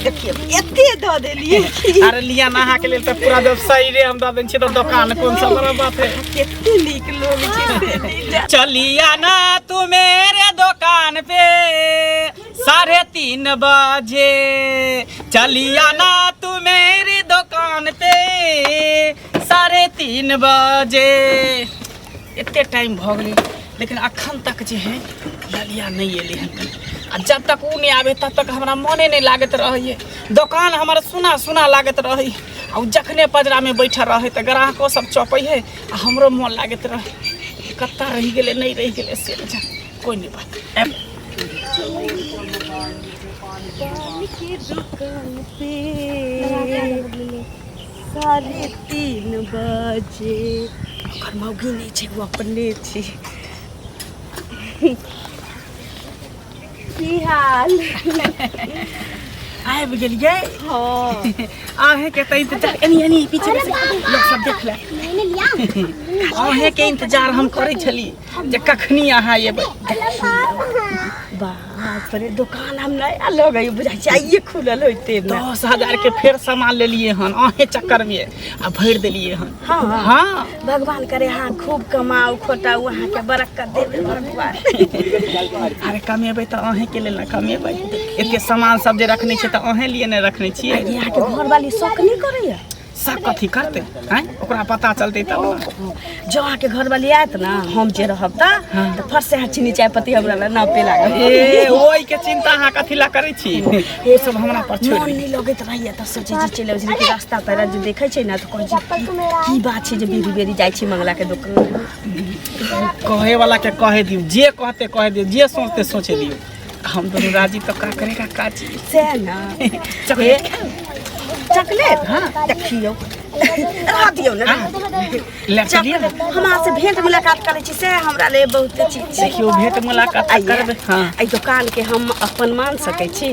देखियौ एते दऽ देलियै की अरे लिया ना अहाँके लेल तऽ पूरा व्यवसाय रे हम दऽ दै छियै तऽ दोकान कोन सा बड़ा बात है कते नीक लोग छै से नहि जान। चलिया ना तू मेरे दुकान पे 3:30 बजे चलिया ना तू मेरी दुकान पे 3:30 बजे। एते टाइम भऽ गेलै लेकिन अखन तक जे है ललिया नहि एलै हन। आ जब तक ओ नहि आबे तब तक हमरा मने नहि लागैत रहैए, दोकान हमर सुना सुना लागैत रहै। आ ओ जखने पजरामे बैठल रहै तऽ ग्राहको सब चपै है आ हमरो मन लागैत रहै। कत्ता रहि गेलै नहि रहि गेलै से नहि जान। कोइ नहि बात। आबि पान की दुकान पे 3:30 बजे। ओकर मौगी नहि छै, ओ अपने छै। की हाल? आबि गेलियै। हँ, अहेंके तऽ इंतजार, एनी एनी पीछे बेसी लोक सब देख ले। अहेंके इंतजार हम करै छली जे कखनी अहाँ एबै। बाप रे, दोकान हम नया लगै बुझाइ छै, आइए खुलल होइते ने। 10,000 के फेर सामान लेलियै हन अहें चक्कर में आ भरि देलियै हन। हँ। हँ, भगवान करे अहाँ खूब कमाउ खोटाउ, अहाँके बरकत देबै भगवान। अरे कमेबै तऽ अहेंके लेल ने कमेबै। एते सामान सब जे रखने छियै तऽ अहें लिए ने रखने छियै। आइ अहाँके घरवाली शौक नहि करैया? सब कथी करतै आँय, ओकरा पता चलतै तब ने। जँ अहाँके घरवाली आयत ने, हम जे रहब तऽ फट से अहाँ चीनी चाय पत्ती हमरा लए नापे लागब। ए, ओहिके चिंता अहाँ कथी ला करै छी, ओ सब हमरा पर छोड़ि मन दियौ। नहि लगैत रहैया तऽ सोचै छी चलि अबै छी, लेकिन रास्ता पेरा जे देखै छै ने तऽ कहै छी की बात छै जे बेरी बेरी जाइ छी मंगला के दोकान। कहे वाला के कहे दियौ, जे कहते कहे दियौ, जे सोचते सोचे दियौ। हम दुनू राजी तऽ का करेगा का चीज से ने। चॉकलेट खाउ? चॉकलेट? हाँ, देखियौ, रह दियौ ने, रह दियौ। ले चलिए ने। चॉकलेट हम अहाँ से भेंट मुलाकात करै छी से हमरा ले बहुत चीज छै। देखियौ, भेंट मुलाकात तऽ आइए। करबै। हाँ, एहि दोकान के हम अपन मान सकै छी?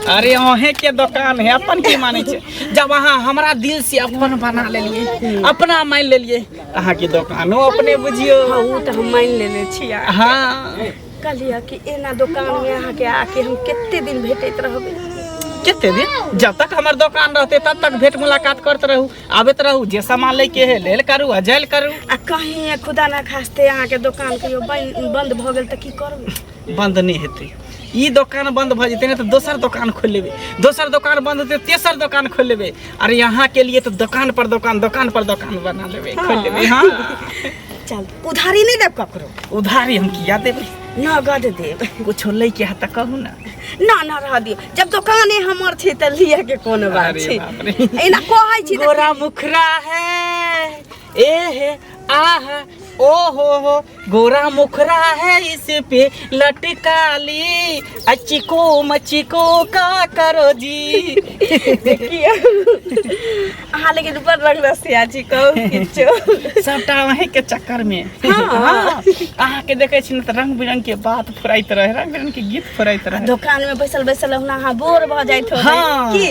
अरे अहें के दोकान है, अपन की मानै छै? जब अहाँ हमरा दिल से अपन बना लेलियै, अपना मान लेलियै, अहाँके दोकानो अपने बुझियौ। हाँ, ओ तऽ हम मानि लेने छी। हाँ, कहलियै कि एना दोकानमे अहाँके आके हम कते दिन भेटैत रहबै? कते दिन? जब तक हमर दोकान रहते तब तक भेंट मुलाकात करते रहू, आबैत रहू। जे सामान लैके है लेल करू आ जायल करू। आ कहीं खुदा ना खास्ते अहाँके दोकान कहियो बंद भऽ गेल तऽ की करबै? बंद नहि हेतै ई दोकान। बंद भऽ जेतै ने तऽ दोसर दोकान खोलि लेबै, दोसर दोकान बंद हेतै तेसर दोकान खोलि लेबै। अरे यहाँ के लिए तऽ दोकान पर दोकान, दोकान पर दोकान बना लेबै, खोलि लेबै। हाँ। चल, उधारी नहि देब ककरो? उधारी हम किया देबै? नगद देब। कुछो लैके है तऽ कहू ने। ना ना, रह दियौ। जब दोकाने हमर छै तऽ लिअ के कोन बात अरे छै? बाप रे। एना कहै छी तऽ गोरा मुखरा है, ए हे आ है ओ हो हो, गोरा मुखरा है इस पे लटकाली, अचिको मचिको का करो जी। देखियौ, अहाँ लेकिन बड़ रंग रसिया छी, कहू किछो। सबटा अहीं के चक्कर में। हाँ। हाँ, अहाँ के देखे छी ने तऽ रंग बिरंग के बात फुराइत रहे, रंग बिरंग के गीत फुराइत रहे। दोकान में बैसल बैसल हुना अहाँ बोर भऽ जाइत होबै। हाँ। की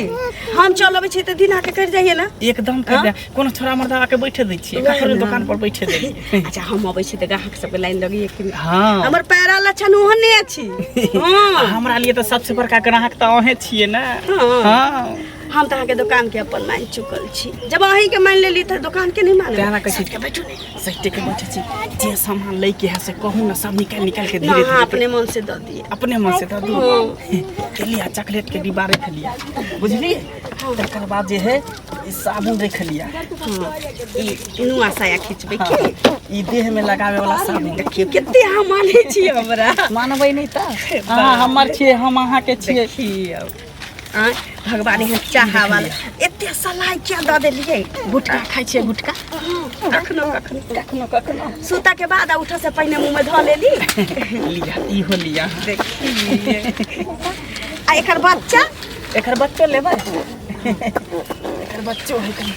हम चल अबै छी तऽ दिन अहाँके कटि जाइए ने? एकदम कहि दे, कोनो छोरा मर्दावा के बैठे दै छियै? वएह ककरो ने। दोकान पर बैठे दै छियै? अच्छा, हम अबै छी तऽ ग्राहक सबके लाइन लगैए कि नहि? हाँ। हमर पैरा लक्षण ओहने छी। आ हाँ, हमरा लिए तऽ सबसे बड़का ग्राहक तऽ अहें छियै ने। हाँ। हाँ, हम तऽ अहाँके दोकान के अपन मानि चुकल छी। जब अहीं के मानि लेली तऽ दोकान के नहि मानबै? तें ना कहै छी। के बैठू ने। सहिते के बैठे छी। जे सामान लै के है से कहू ने, सब निकालि निकालि के ना, धीरे अहाँ धीरे अपने मन से दऽ दिअ। अपने मन से दऽ दू। लिया, चॉकलेट के डिब्बा रख लिया, बुझलियै? तकर बाद जे है ई साबुन रख लिया। हाँ, ई नुआ साया खिचबै की? ई देह में लगावे वाला साबुन। देखियौ, कते अहाँ मानै छी हमरा। मानबै नहि तऽ? अहाँ हमर छियै, हम अहाँके छियै। देखियौ आँय, भगवान एहन चाह वाला एते सलाइ किया दऽ देलियै? गुटखा खाइ छियै गुटखा? कखनो कखनो। कखनो कखनो। सुता के बाद आ उठऽ से पहिने मुँह में धऽ लेली। लिया, इहो लिया। देखिए, आ एकर बच्चा? एकर बच्चो लेबै? एकर बच्चो है कनि।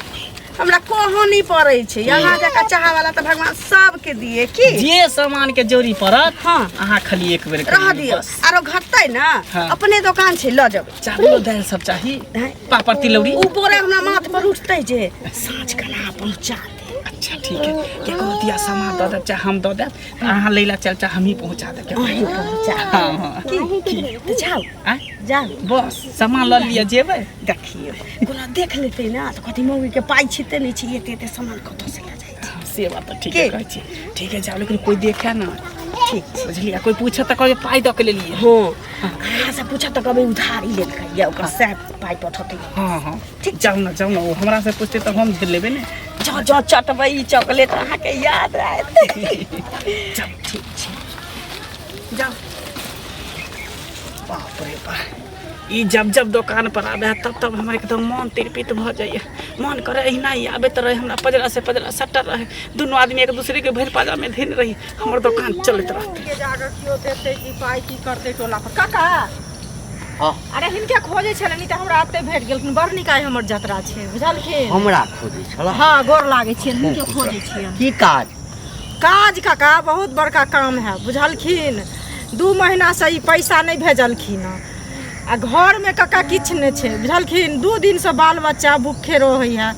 हमरा कहऽ नहि पड़ै छै। अहाँ जकाँ चाह वाला तऽ भगवान सबके दिए की। जे सामान के जरूरी पड़त, अहाँ खाली एक बेर रह कहियौ, दियौ। बस। आरो घटतै ने, हाँ। अपने दोकान छै, लऽ जेबै। चावलो दालि सब चाही? हैं? पापड़ तिलौरी? ओ बोरा हमरा माथ पर उठतै जे साँझ कना पहुँचा दे। अच्छा। ठीक है केकरो दिया सामान दऽ देब चाहे हम दऽ देब तऽ अहाँ लै लए चल चाहे हमही पहुँचा देब केकरो। अहीं पहुँचा हँ हँ की तऽ जाउ आँय जाउ बस सामान लऽ लिअ जेबै देखियौ कोनो देख लेतै ने तऽ कहतै मौगीके पाइ छिते नहि छै एते एते सामान कतऽसँ लऽ जाइ छै से बात तऽ ठीके के? कहै छी ठीक है जाउ लेकिन कोइ देखे ना ठीक छै बुझलियै कोइ पूछे तऽ कहबै पाइ दऽ के लेलियै हँ अहाँसँ पूछत तऽ कहबै उधारी लेलकै या ओकर सएह पाइ पठौतै हँ हँ ठीक जाउ ने जाउ ने ओ हमरा से पूछते तऽ हम लेबै ने जाउ जाउ चटबै ई चॉकलेट अहाँके याद आयत जाउ ठीक छै जाउ बाप रे बाप ई जब जब दोकान पर आबै है तब तब हमर एकदम मन तिरपित भऽ जाइए मन करे अहिना ही आबैत रहे हमरा पजरा से पजरा सटल रहे दुनू आदमी एक दूसरे के भरि पाजामे धेने रही हमर दोकान चलैत रहतै के जाकर केओ देतै कि पाइ की करतै टोला पर काका हाँ। अरे हिनके खोजै छलनि तऽ हमरा एतै भेट गेलखिन बड़ नीक आइ हमर जतरा छै बुझलखिन हमरा खोजै छल हँ गोर लागै छियनि हिनके खोजै छियनि की काज काज काका बहुत बड़का काम है बुझलखिन 2 महीनासँ ई पैसा नहि भेजलखिन हँ आ घरमे काका किछु नहि छै बुझलखिन 2 दिनसँ बाल बच्चा भूखे रहै है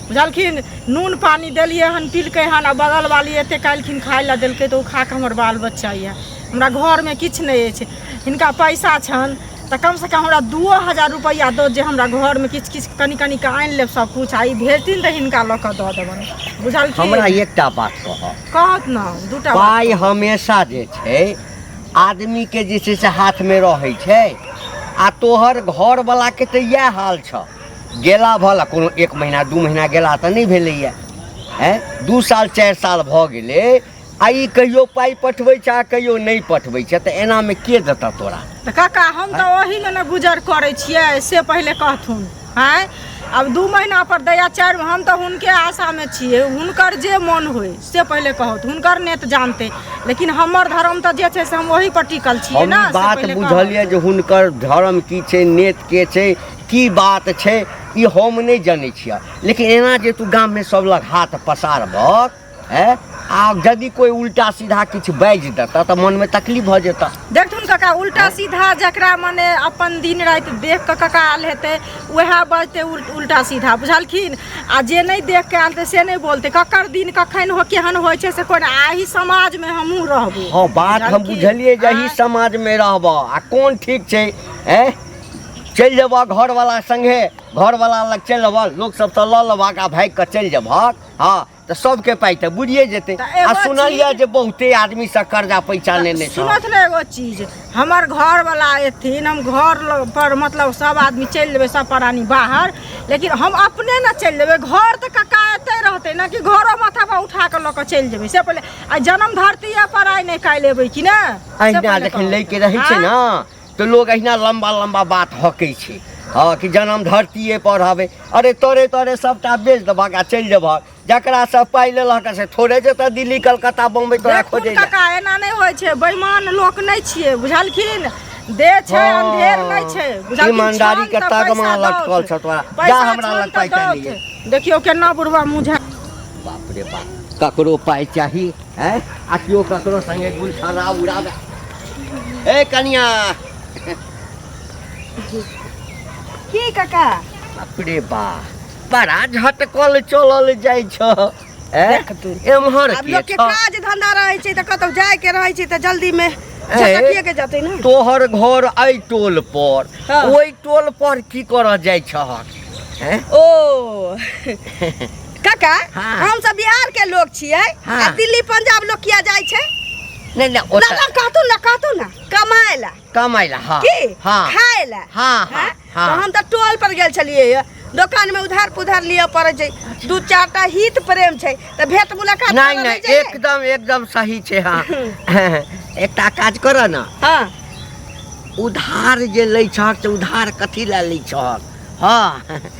बुझलखिन नून पानि देलियै हन पिलकै हन आ बगलवाली एतेक अयलखिन खाय लए देलकै तऽ ओ खा कऽ हमर बाल बच्चा यए हमरा घरमे किछु नहि अछि हिनका पैसा छनि तऽ कमसँ कम हमरा 2000 रुपैआ दऽ जे हमरा घरमे किछु किछु कनि कनि कऽ आनि लेब सब किछु आ ई भेजथिन तऽ हिनका लऽ कऽ दऽ देबनि बुझलखिन हमरा एकटा बात कहऽ कहत ने दूटा बात पाइ हमेशा जे छै आदमीके जे छै से हाथमे रहै छै आ तोहर घरवलाके तऽ इएह हाल छऽ गेला भला कोनो 1 महीना 2 महीना गेला तऽ नहि भेलैए आँय 2 साल 4 साल भऽ गेलै आ ई कहियो पाइ पठबै छै आ कहियो नहि पठबै छै तऽ एनामे के देतऽ तोरा तऽ काका हम तऽ ओहीमे ने गुजर करै छियै से पहिले कहथुन आँय आब 2 महीना पर दैया 4 हम तऽ हुनके आशामे छियै हुनकर जे मन होइ से पहिले कहत हुनकर नेत जानतै लेकिन हमर धर्म तऽ जे छै से हम ओही पर टिकल छियै हम ने ई से बात पहिले कहत। बुझलियै जे हुनकर धर्म की छै नेत के छै की बात छै ई हम नहि जनै छियै लेकिन एना जे तू गाममे सब लग हाथ पसारबह हैं आ यदि कोइ उल्टा सीधा किछु बाजि देता तऽ मनमे तकलीफ भऽ जेता देखथुन काका उल्टा सीधा जकरा मने अपन दिन राति देख कऽ काका आयल हेतै उएह बजतै उल्टा सीधा बुझलखिन आ जे नहि देख कऽ आयल हेतै से नहि बोलतै ककर दिन कखन हो केहन होइ छै से कोन आही समाजमे हमहूँ रहबै हँ बात हम बुझलखिन? बुझलियै जे एही आँय? समाजमे रहबह आ कोन ठीक छै हैं चलि जेबह घरवला सङ्गे घरवला लग चलि जेबह लोक सबसँ लऽ लेबहक आ भागि कऽ चलि जेबहक हँ तऽ सबके पाइ तऽ बुझिए जेतै तऽ एगो आ सुनलियै चीज- जे बहुते आदमी से कर्जा पैसा लेने छौ सुनत ने एगो चीज हमर घरवला एथिन हम घर पर मतलब सब आदमी चलि जेबै सब प्राणी बाहर लेकिन हम अपने ने चलि जेबै घर तऽ कक्का एतै रहतै ने कि घरो माथा पर उठा कऽ लऽ कऽ चलि जेबै से पहिले आ जन्म धरतीये पर आइ नहि काल्हि एबै कि ने से अहिना पहिले जखन कहू। लैके रहै छै आँय? ने तऽ लोग अहिना लम्बा लम्बा बात हकै छै हँ कि जन्म धरतीये पर हवे अरे तोरे तोरे सबटा बेच देबहक आ चलि जेबहक जकरा सब पाइ लेलहक से थोड़े जेतऽ दिल्ली कलकत्ता बम्बई तोरा देखथुन खोजै लए काका एना नहि होइ छै बेईमान लोक नहि छियै बुझलखिन दे छै हँ, अंधेर नहि छै बुझलखिन ईमानदारी के छन तऽ तगमा पैसा लटकल दौथ। छौ तोरा। जा पैसा हमरा छन लग तऽ पाइ ताइ दौथ। नहि अइ। देखियौ केना बुढ़वा मुँह झा बाप रे बाप ककरो पाइ चाही हैं आ केओ ककरो संगे गुलछर्रा उड़ाबे ए कनिया की काका बाप रे बा बड़ा झटकल चलल जाइ छ ए देख तू। एम्हर आब के लोक के छ काज धंधा रहै छै तऽ कतौ जाय के रहै छै तऽ जल्दी में झटकिए के जेतै ने तोहर घर एहि टोल पर हाँ। ओहि टोल पर की करऽ जाइ छहक हैं? ओ काका हाँ। हम सब बिहार के लोग छियै हाँ। आ दिल्ली पंजाब लोग किया जाइ छै नहि नहि ना ओतऽ ना कहतू ना कहतू ना कमाए ला कमाइ ला हाँ की हाँ खाए ला हाँ हाँ हाँ? हाँ तऽ हम तऽ टोल पर गेल छलियै ये दोकान में उधार पुधार लिअ पड़ै छै दू चार टा हित प्रेम छै तऽ भेंट मुलाकात नहि करऽ नहि जाइ एकदम एकदम सही छै हाँ एकटा काज कर ने हाँ उधार जे लै छहक से उधार कथी लए लै छहक हाँ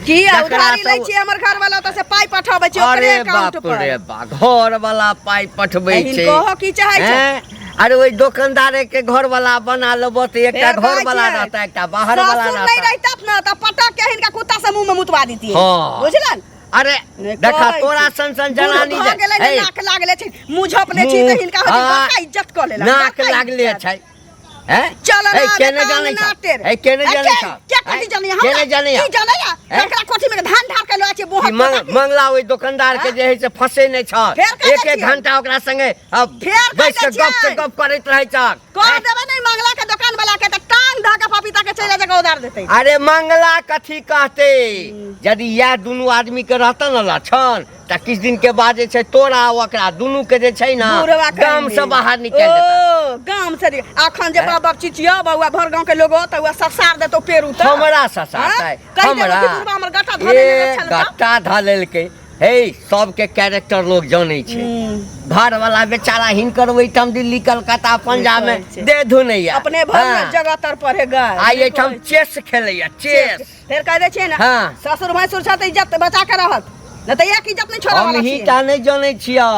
की जकरा उधारी लै सब- छियै हमर घर वाला ओतऽ से पाइ पठाबै छै ओकरे अरे अकाउंट बाप पर रे बा घर वाला पाइ पठबै छै हिनको की चाहै छै हैं? अरे ओहि दोकानदारे के घर वाला बना लेबो तऽ एकटा फेर घर कहै वाला छियै, रहता एकटा बाहर वाला ससुर नहि रहता रहिता ने तऽ पटक के हिनका कुत्ता से मुंह में मुतवा दितियै हाँ। बुझलन अरे नहि देखा कहै तोरा छी। सन सन बूढ़ जनानी भऽ जे- गेलै ने हे, नाक लागले छै मुँह झपने छी तऽ मुँह- हिनका होइ छै हाँ। बड़का इज्जत कऽ लेलक नाक बड़का लागले इज्जत। छै हैं चल ए, ना केने बेटा, जानै ना छौ टेर। ए, केने ए, जानै छौ के कथी हैं? जानै केने हमरा जानै की जानै हैं? ककरा कोठी में धान ढार के लऽ छै कि बोहत मंगला ओहि दोकानदार के जे है से फंसे नहि छल। फेर कह दै एक एक छियै। घंटा ओकरा संगे अब फेर कह बैस दै के गप से छियै। गप करैत रहै छल। कह देबै नहि मंगला के दोकान वाला के तऽ टांग धऽ के पपीता के चलि जगह उधार देतै। अरे मंगला कथी कहते, यदि इएह दुनू आदमी के रहतन ने लक्षण, तऽ किछु दिन के बाद जे छै तोरा आ ओकरा दुनू के जे छै ने बुढ़वा गाम से बाहर निकालि देतै। ओ गाम से अखन जे बाप बाप चिचिया बौआ भर गांव के लोग तऽ उहा ससार देतौ पेड़ उतर। हमरा ससारतै? कहि देबौ हमरा कि बुढ़वा हमर गट्टा धऽ लेने ए छल तऽ। गट्टा धऽ लेलकै। हे, सबके कैरेक्टर लोग जानै छै। घर वाला बेचारा हिनकर ओहिठाम दिल्ली कलकत्ता पंजाब में कहै छै। दे धुनैया अपने भर हाँ। जगह तर पढ़े गए आ एहिठाम चेस खेलैया चेस। फेर कह दै छियै ने हाँ। ससुर भैंसुर छ तऽ इज्जत बचा के रहत, नहि तऽ एक इज्जत नहि छोड़ऽ हम वाला ही छियै। टा नहि जानै छियै,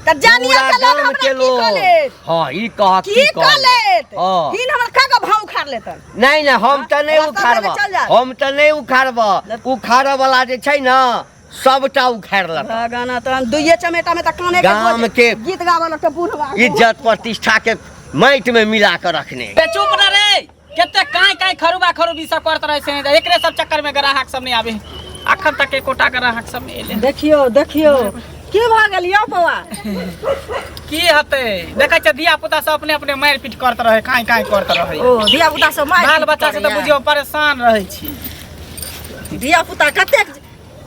तऽ जानिए पूरा के लोग गाम हमरा के की लोग। कऽ लेत? हाँ, ई कह की कऽ लेत? हाँ। हिन हमर खा के भाव उखाड़ लेतन। नहीं नहीं, हम तऽ नहि रास्ता उखाड़ब, देने चल जा। हम तऽ नहि उखाड़ब। उखाड़ऽ वाला जे छै ने सबटा उखाड़ि लेतऽ। भगवान तहन दुइये चमेटा में तऽ काने के गाम बोझ के गीत गाबऽ लगतौ बुढ़वा। इज्जत प्रतिष्ठा के माटि में मिला के रखने। ते चुप न रे, कते काई काई खरुबा खरुबी सब करत रहे से एकरे सब चक्कर में ग्राहक सब नहीं आवे। अखन तक एकोटा ग्राहक सब नहीं एले। देखियो देखियो की भऽ गेल यौ बौआ? की हते, देखै छै धिया पुता सब अपने अपने मारि पीट करत रहे, काई काई करत रहे। ओ धिया पुता सब मारि बाल पीट बच्चा से तऽ करैया। बुझियौ परेशान रहै छी। धिया पुता कतेक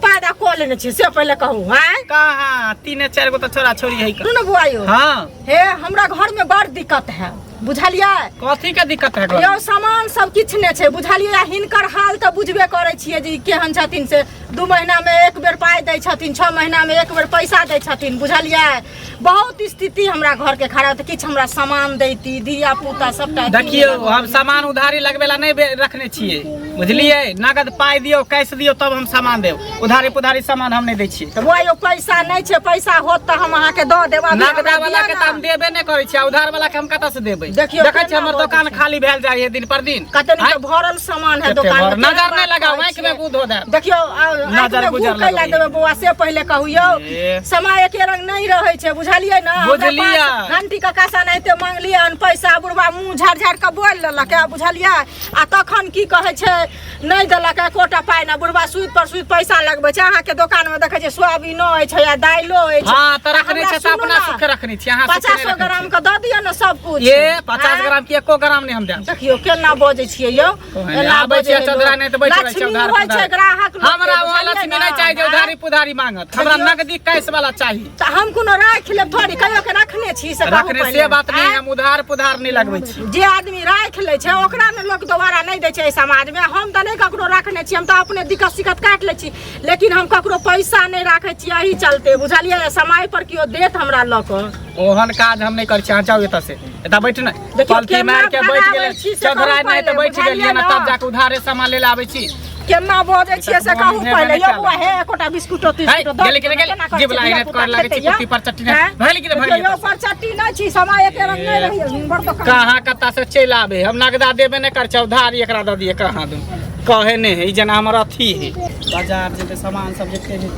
पैदा कऽ लेने छी से पहिले कहू। आँय कहाँ, तीने चारि गो तऽ छोरा छोरी है। सुनू ने बौआ यौ। हाँ। हे, हमरा घर में बड़ दिक्कत है, बुझलियै? कथी के दिक्कत है घर? यौ सामान सब किछु नहि छै, बुझलियै? आ हिनकर हाल तऽ बुझबे करै छियै जे ई केहन छथिन से। 2 महीना में एक बेर पाइ दै छथिन, 6 महीना में एक बेर पैसा दै छथिन, बुझलियै? बहुत स्थिति हमरा घर के खराब, तऽ किछु हमरा सामान दैती, धिया पुता सबटा। देखियौ, हम सामान उधारी लगबे ला नहीं रखने छियै, बुझलियै? नगद पाइ दियौ, कैश दियौ, तब हम सामान देब। उधारी पुधारी सामान हम नहीं दै छियै। तऽ बौआ यौ, पैसा नहि छै, पैसा होत तऽ हम अहाँके दऽ देब। अभी नगदा हमरा वाला दिअ के ने। तऽ हम देबे नहि करै छियै, उधार वाला के हम कतऽ से देबै? देखियौ, देखै छियै केना हमर बजै दोकान छै। खाली भेल जाइ है दिन पर दिन। कते नीक आँय? भरल सामान है कते दोकान भरल? में, नजर केना नहि लगाउ, बात आँखि में छियै? गुद हो देब। देखियौ, आँखि नजर में गुजर गू कैला लगबै। देबै बौआ, से पहिले कहू यौ। ए। समय एके रंग नहीं रहै छै, बुझलियै ने? हमरा बुझलियै। पास घंटी काका सँ एनाहिते मांगलियै हन पैसा, बुढ़बा मुँह झाड़ि झाड़ि कऽ बोलि लेलक है, बुझलियै? आ तखन की कहै छै, नहि देलक एकोटा पाइ ने। बुढ़बा सूद पर सूद पैसा लगबै छै। अहाँके दोकानमे देखै छियै सोयाबीनो अछि आ दालियो अछि। हाँ, तऽ रखने हमरा छै तऽ सुनू अपना ने, सुखे रखने छी, अहाँ सुखे नहि 50 रखने ग्राम छी। के दऽ दिअ ने सब कुछ। ये 50 आँय? ग्राम के एको ग्राम नहीं हम देब। देखियौ केना बजै छियै यौ। कहने एना आबै बजै छियै है चौधरा लोक। नहि तऽ बैठ रहै छियै लक्ष्मी उधार होइ छै पुधार। ग्राहक लोकके, हमरा वहाँ बुझलियै लक्ष्मी ने? नहीं चाहिए जे उधारी पुधारी मांगत, हमरा देखियौ। नगदी कैश वाला चाहिए। तऽ हम कोनो राखि लेब थोड़ी, कहियो के रखने छी से कहू रखने पहिले। से बात नहीं, आँय? हम उधार पुधार नहीं लगबै छी। जे आदमी राखि लै छै ओकरा ने लोक दोबारा नहि दै छै एहि समाजमे। हम तऽ नहि ककरो रखने छी, हम तऽ अपने दिक्कत सिक्कत काटि लै छी, लेकिन हम ककरो पैसा नहि राखै छी एहि चलते, बुझलियै? समय पर केओ देत हमरा लऽ कऽ। ओहन काज हम नहि करै छी। अहाँ जाउ एतऽ से, एतऽ बैठ ने। देखियौ, पलथी केना मारि के बैठ भगाबै गेलै छी से चौधरा कहू नहि तऽ पहिले, बैठ गेलियै बुझलियै ने, ने? तब जाके उधारे सामान ले आबै छी। केना बजै छियै से कहू हेबे पहिले नहि यौ कयल। बौआ। हे, एकोटा बिस्कुटो है, तिस्कुटो दऽ गेलै कि दियौ नहि ने, केना गेलै? करै जीभ छियै? लाइन धिया-पुता कर लागै छी, खेतै यौ? कुत्ती पर चट्टी नहि। हैं? भैल कि नहि भैल देखियौ, यौ एतऽ से? पर चट्टी नहि छी, समय एके रंग नहि रहैए बड़ दोकान। कहाँ कत्ता से चलि आबे, हम नगदा देबे नहि करै छै, उधारी एकरा दऽ दियै। कहाँ दू कहे नहि है, ई जेना हमर अथी है। बाजार जेबै, सामान सब जते है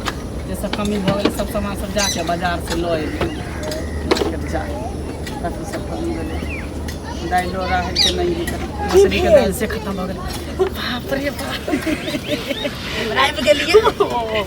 जे सब कमी भऽ गेलै, सब सामान सब जाके बाजार से लऽ एबै। मार्केट जाके कथी सब कमी भेलै, दालिओ राहड़िके नहि है, मसुरीके दालि से खतम भऽ गेलै। बाप रे बाप, आबि गेलियै।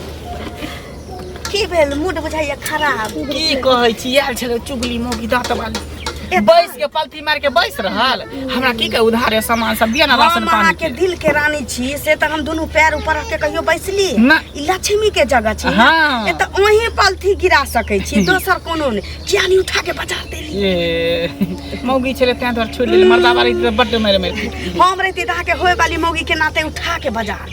की भेल, मूड बुझाइया खराब? की कहै छी, आयल छलै चुगली मौगी दाँत वाली, बैस के पलथी मारि के बैस रहल। हमरा की कहे, उधारे सामान सब दिया ना, राशन हम पानी अहाँके के। दिल के रानी छी, से तऽ हम दुनू पैर ऊपर रख के कहियो बैसली ना। ई लक्ष्मी के जगह छै ने। हाँ। एतऽ अहीं पलथी गिरा सकै छी, दोसर कोनो नहि। किया नहीं उठा के बाजार देली? ए मौगी छलै तें दुआरे छोड़ि देली, मर्दाबा रही तऽ बड्ड मारि मारि पीट। हम रहिती तऽ अहाँके होय वाली मौगी के नाते उठा के बाजार।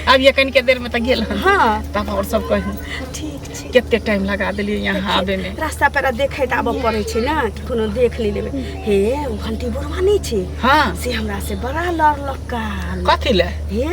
आब ये कनिके देर में तऽ गेल हन। हाँ। तब और सब कहू। ठीक छै। कते टाइम लगा देलियै यहाँ आबे में? रास्ता पेरा देखैत आबऽ पड़ै छै ने कि कोनो देख नहि लेबै। हे, ओ घंटी बुढ़वा नहि छै? हाँ। से हमरा से बड़ा लड़लक काल। कथी ले? हे,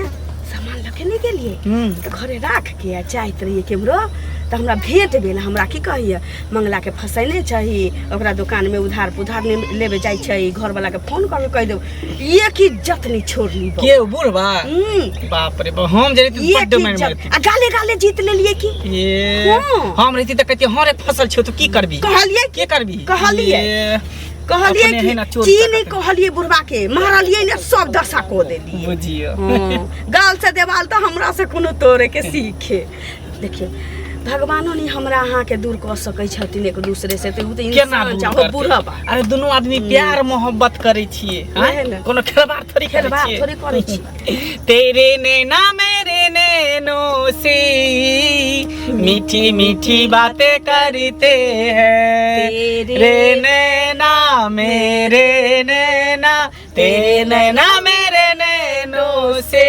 सामान लऽ के नहि गेलियै हम्म। तऽ घरे राख के आ जाइत रहियै केम्हरो तऽ हमरा भेंट भेल। हमरा की कहैया, मंगलाके फँसैने छही, ओकरा दोकानमे उधार पुधार नहि लेबे जाइ छै, घरवलाके फोन कऽ के कहि देब। एक इज्जत नहि छोड़ली बौआ। के, ओ बुढ़बा? हम्म। बाप रे बाप, हम जे रहिती एक बड्ड मारि इज्जत मारती। आ गाले गाले जीत लेलियै की। ए हाँ। हम रहिती तऽ कहतियै, हँ रे, फसल छौ तऽ की करबी? कहलियै के करबी? कहलियै। ए, कहलिए अपने कि है ना चोर की नहीं सकत। कहलिए बुढ़वा के मारलिए ने सब दशा को देलिए। बुझियो। हाँ, गाल से देवाल तऽ हमरा से कोनो तोड़े के सीखे। देखियौ, भगवानो नहीं हमरा अहाँके दूर कऽ सकै छथिन एक दूसरे से, तऽ ओ तऽ केना इंसान दूर चाहो करतै? बुढ़बा। अरे दुनू आदमी प्यार मोहब्बत करै छियै। वएह ने। कोनो खेलबाड़ थोड़ी करै खेलबाड़ छियै। थोड़ी करै छियै। तेरे नैना मेरे नैनों से मीठी मीठी बातें करते हैं, तेरे रे नैना मेरे नैना, तेरे नैना मेरे नैनों से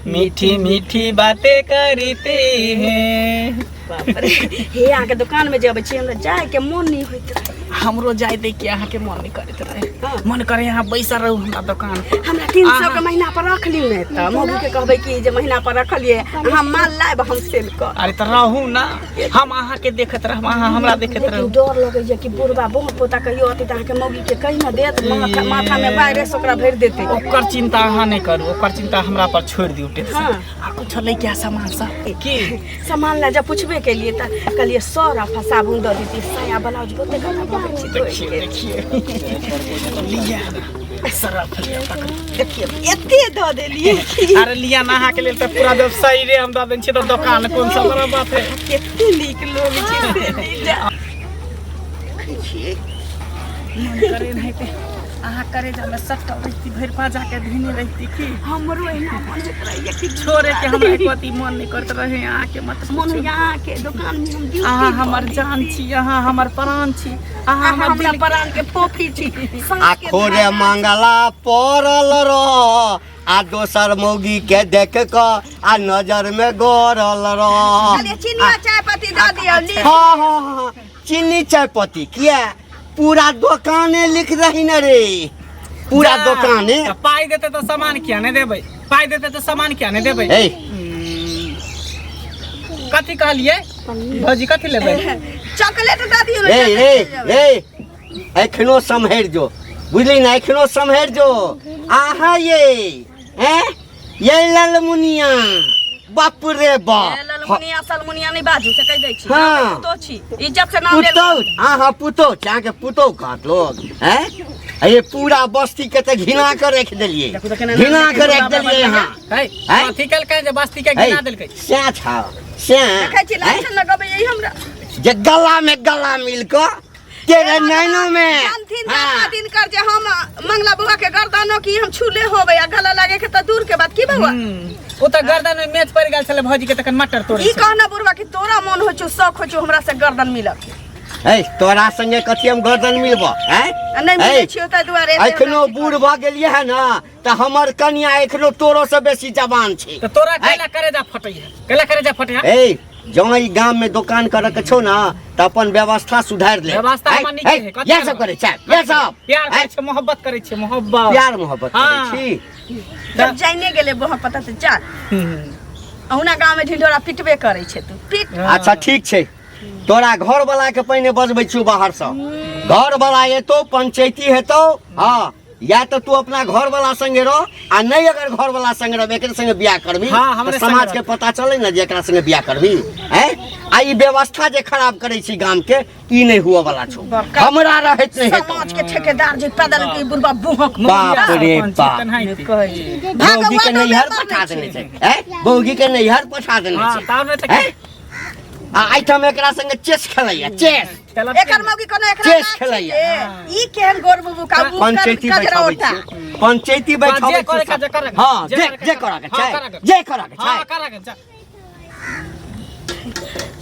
मीठी मीठी बातें करते हैं। बाप रे, हे अहाँके दोकान में जे अबै छी हमरा जाय के मन नहीं होइत रहे। हमरो जाय दे के अहाँके मन नहीं करैत रहे। हाँ। मन करे यहाँ बैसल रहू हमरा दोकान। हमरा 300 अहाँ- के महीना पर रख लियौ ने, तऽ मौगी के कहबै कि जे महीना पर रखलियै अहाँ माल लायब हम सेल कर। अरे तऽ रहू ना, हम अहाँके देखैत रहब, अहाँ हमरा देखैत लेकिन रहू। डर लगैया कि बुढ़बा बहुत पोता कहियो अथी तऽ अहाँके मौगी के कहि न देत, माथा माथा में वायरस ओकरा भरि देतै। ओकर चिंता अहाँ नहि करू, ओकर चिंता हमरा पर छोड़ि दियौ टेंशन। हाँ। आ कुछो लै के सामान सब की? सामान ला जब पूछबे के लिए तऽ कहलियै सरफ आ साबुन दऽ देती, साया ब्लाउज बहुते गंदा भऽ गेल छै धोइ देखिए के। देखिए, लिया ना सरफ लिया, पकड़ू। देखियौ एते दऽ देलियै कि। अरे लिया ना, अहाँके लेल तऽ पूरा व्यवसाय रे हम दऽ दै छियै, तऽ दोकान कोन सा बड़ा बात है। कते नीक लोग छै से नहि जा। देखै छियै। मन करे नहीं ते अहाँ करे जामे सटल रहिती, भरि पाजा के धीने रहिती की। हमरो एहिना मन होइत रहैया कि छोड़े के हमरा एको अथी मन नहीं करत रहे अहाँके मत मन होइया अहाँके दोकान में हम ड्यूटी अहाँ हमर करी। जान छी, अहाँ हमर प्राण छी, अहाँ अहाँ हमर हमरा दिल। प्राण के फोफी छी, साँस आ के खोरे धागा। मंगला पड़ल रह आ दोसर मौगी के देख क आ नजर में गड़ल रह। कहलियै चिनिया चाय पत्ती दऽ दियौ ली। हाँ हाँ हाँ, चीनी चाय पत्ती किया पूरा दोकाने लिख रही न रे, पूरा जा, दोकाने। तऽ पाइ देतै तऽ सामान किया नहि देबै? पाइ देतै तऽ सामान किया नहि देबै? ए कथी कहलियै भौजी, कथी लेबै? चॉकलेट दऽ दियौ ने। रे रे चॉकलेट। रे एखनो सम्हरि जो, बुझली ने, एखनो सम्हरि जो। आहा ये हैं ये ललमुनिया, बाप रे बाप। ए, ललमुनिया सलमुनिया नहि बाजू से कहि दै छी। हाँ। पुतोह छी, इज्जत से नाम लेल। पुतोह, अहाँ पुतोह छी, अहाँके पुतोह कहत लोग हैं? ये पूरा बस्ती के तऽ घिना के रख देलियै, देखू तऽ केना घिना नाम के रख लेके देलियै अहाँ। है हैं? कथी केलकै जे बस्ती के घिना देलकै? सैह छौ सैह। देखै छी हैं? लाछन लगबै यही हमरा जे गला में गला मिल कऽ तेरे नैनो में। जानथिन हाँ। दादा दिनकर जे हम मंगला बउआ के गर्दनो की हम छूले होबै आ गला लागे के तऽ दूर के बात की बउआ। ओ तऽ गर्दन में मेच पड़ि गेल छलै भौजी के, तखन मटर तोड़ै ई छलै। कहना बुढ़वा कि तोरा मन होइ छौ, शौक होइ छौ हमरा से गर्दन मिलऽ के। है तोरा संगे कथी हम गर्दन मिलबो हैं? आ नहि मिलै छियौ ताहि दुआरे एते एखनो हमरा बूढ़ भऽ गेलियै है ना तऽ हमर कनिया एखनो तोरो से बेसी जवान छै। तऽ तोरा कैला करेजा फटै है, कैला करेजा फटै है? ए जँ ई गाम में दोकान करे के छौ ना तऽ अपन व्यवस्था सुधारि ले। व्यवस्था है, हमर नीके है, है, कथी इएह सब करबै? करै छै, इएह सब। प्यार है, करै छै, मोहब्बत करै छै, मोहब्बत। प्यार मोहब्बत करै हाँ। छी। जब जाइने गेलै बहा पता तऽ जा। अहुना गाँव में ढिंढोरा पिटबे करै छै, तू पीट। अच्छा ठीक छै, तोरा घर वाला के पहिने बजबै छियौ बाहर सँ। घर वाला एतौ, पंचायती हेतौ। हाँ, या तऽ तू अपना घर वाला संगे रह आ नहीं अगर घर वाला संगे रहबे एकरे संगे बियाह करबी हाँ, हमरे तऽ समाज संगे के पता चले ना जे एकरा संगे बियाह करबी हैं। आ ई व्यवस्था जे खराब करै छी गाम के, ई नहीं हुआ वाला छौ, हमरा रहैत नहीं हेतौ। समाज के ठेकेदार जे पैदल के बुढ़बा बुहक बाप रे बाप, बौगी के भगवानो नैहर बेमार पठा नहि देने छै हैं, बौगी के नैहर पठा देने हाँ, छै। तब नहि तऽ हैं? आ एहिठाम एकरा संगे चेस खेलैया, चेस। खेलत एकर मौगी कोनो एकरा चेस नाक खेलैया। छियै। ई केहन गोर बुबु का मुँह पंचायती बैठाबै कजरौटा। छियै, पंचायती बैठाबै जे करे के छियै। जे करे के। हाँ, जे जे करे के जे करे। करे के हाँ, छै, करे के। जे करे के हाँ छै। करे के जा।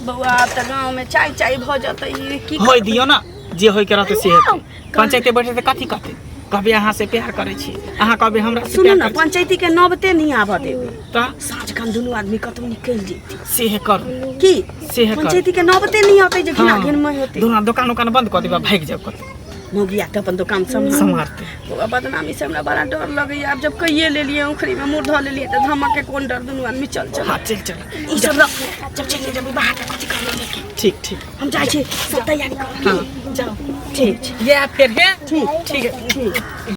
बौआ आब तऽ गाँव में चाय चाय भऽ जेतै, ई की होय दियौ ना, जे होय के रहतै से हेतै। पंचायते बैठे तऽ कथी कहतै? कहबै अहाँ से प्यार करै छी, अहाँ कहबै हमरा से सुनू प्यार ने, करै छी। पंचायती के नौबते नहीं आबऽ देबै। तऽ साँझ खन दुनू आदमी कतौ निकलि जेतै। सेहे करू। की सेहे करू। पंचायती के नौबते नहीं औतै जे घिना हाँ। घिन में होतै। दुनू दोकान उकान बंद कऽ देबै, भागि जाब कतौ। मौगिया के अपन दोकान सम्हार सम्हारतै। बौआ बदनामी से हमरा बड़ा डर लगैया। आब जब कहिए लेलियै, उखड़ी में मुँह धऽ लेलियै तऽ धमक के कोन डर? दुनू आदमी चल चल। हाँ चल चल। ई सब रख, जब चलि जेबै बाहर तऽ कथी करबै लेके? ठीक ठीक। हम जाइ छी, सब तैयारी कर। हाँ जाओ, ठीक छै। ये फेर हे ठीक ठीक है ठीक।